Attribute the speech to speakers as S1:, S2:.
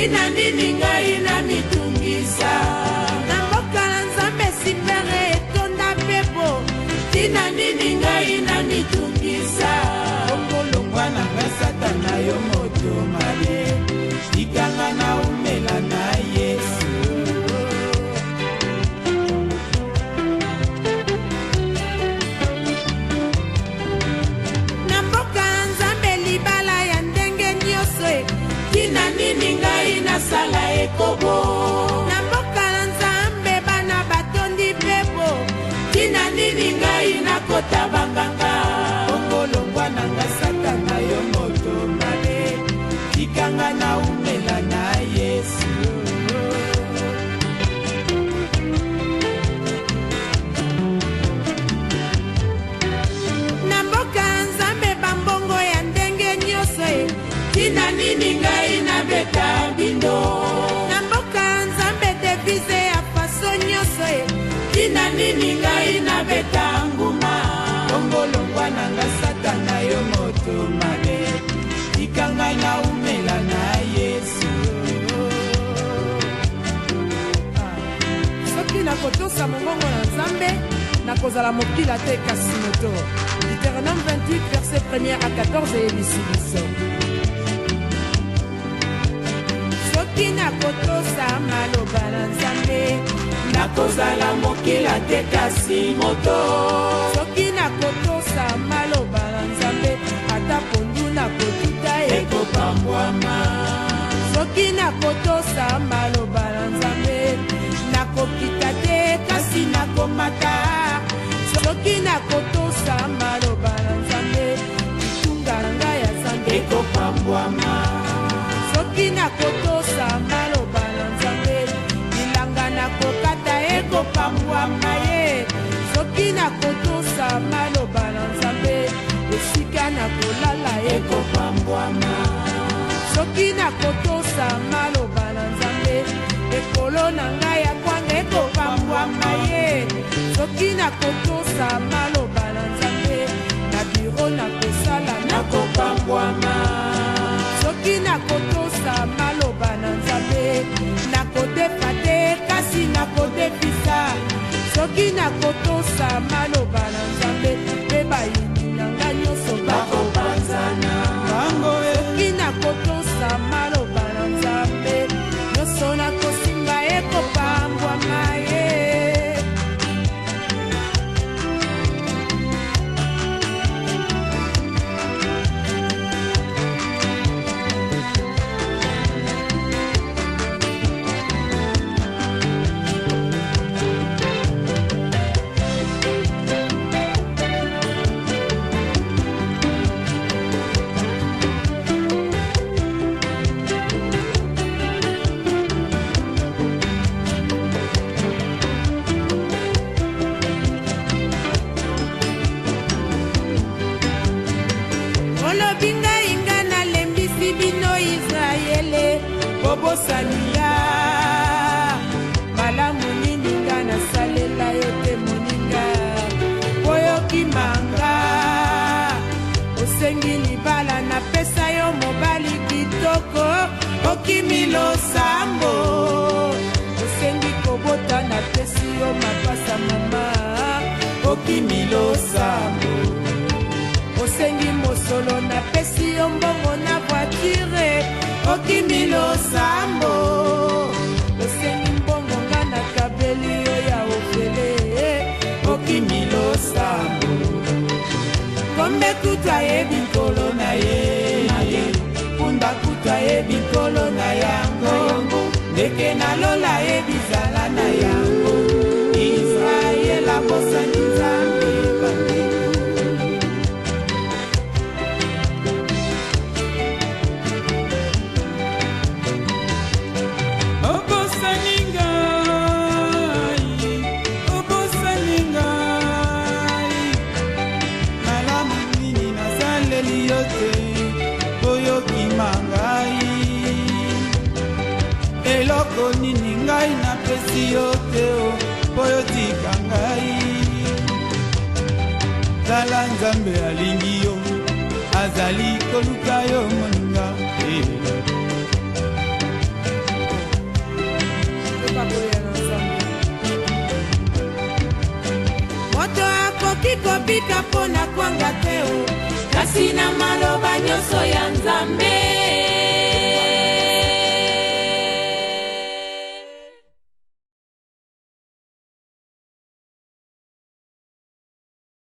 S1: Tina nini ngai na mitungisa? Na mboka na Nzambe sipere etonda mpepo. Tina nini ngai na mitungisa?
S2: Bongo longwa na ngai Satana, yo moto mabe, tika nga naumela na Yesu.
S1: Na mboka na Nzambe libala ya ndenge nyonso e. Tina nini ngai nasala ekobo? Na mboka na Nzambe bana batondi mpepo. Tina nini ngai nakota banganga?
S2: Bongo longwa na ngai Satana, yo moto mabe, tika nga naumela na Yesu.
S1: Na mboka ya Nzambe bambongo ya ndenge nyonso e. Tina nini ngai nabeta bindo? Na mboka ya Nzambe devise ya faso nyonso e. Tina nini ngai nabeta nguma?
S2: Bongo longwa na ngai Satana, yo moto mabe, tika ngai naumela na Yesu.
S3: Soki nakotosa mongongo na Nzambe, nakozala mokila te kasi moto. Deutéronome 28 verset 1er à 14 eyebisi biso.
S1: Soki nakotosa maloba na Nzambe,
S2: nakozala mokila te kasi moto.
S3: Soki nakotosa maloba na Nzambe, ata pondu nakotuta
S2: ekopambwama.
S3: Soki nakotosa maloba na Nzambe, nakokita te
S2: kasi nakomata.
S3: Soki nakotosa maloba na Nzambe, litunga na ngai ya Nzambe
S2: ekopambwama.
S3: Soki nakotosa maloba na Nzambe, bilanga nakokata ekopambwama ye. Soki nakotosa maloba na Nzambe, esika nakolala
S2: ekopambwama.
S3: Soki nakotosa maloba na Nzambe, ekolo na ngai ya kwanga ekopambwama ye. Soki nakotosa maloba na Nzambe, na biro nakosala
S2: nakopambwama.
S3: Soki nakotosa maloba na Nzambe, nakodefa te kasi nakodefisa. Soki nakotosa maloba na Nzambe, mpe bayini na ngai nyonso
S2: bakopanzana.
S3: Soki nakotosa maloba na Nzambe, nyonso nakosimba ekopambwama ye. Olobi ngai nga nalembisi bino Israele, bobosani nga. Malamu nini nga nasalela yo te moninga, boyokima nga. Osengi libala, napesa yo mobali kitoko, okimi losambo. Osengi kobota, napesi yo mapasa mama,
S2: okimi losambo.
S3: Osengi mosolo, napesi yo mbongo na voiture,
S2: okimi losambo.
S3: Osengi mbongo, nga nakabeli yo ya ofele,
S2: okimi losambo.
S3: Ngombe kutu ayebi
S2: nkolo na ye, punda kutu ayebi nkolo na yango, ndeke na lola ayebi zala na yango. Israel abosani Nzambe, bandeko.
S4: Obosani ngai, obosani ngai.
S2: Malamu nini nasaleli yo te boyokima ngai? Eloko nini ngai napesi yo te o mpo yotika ngai? Tala, Nzambe alingi yo, azali koluka yo moninga. Eh.
S1: Nakoki kobika mpo na kwanga te o, kasi na maloba nyonso ya.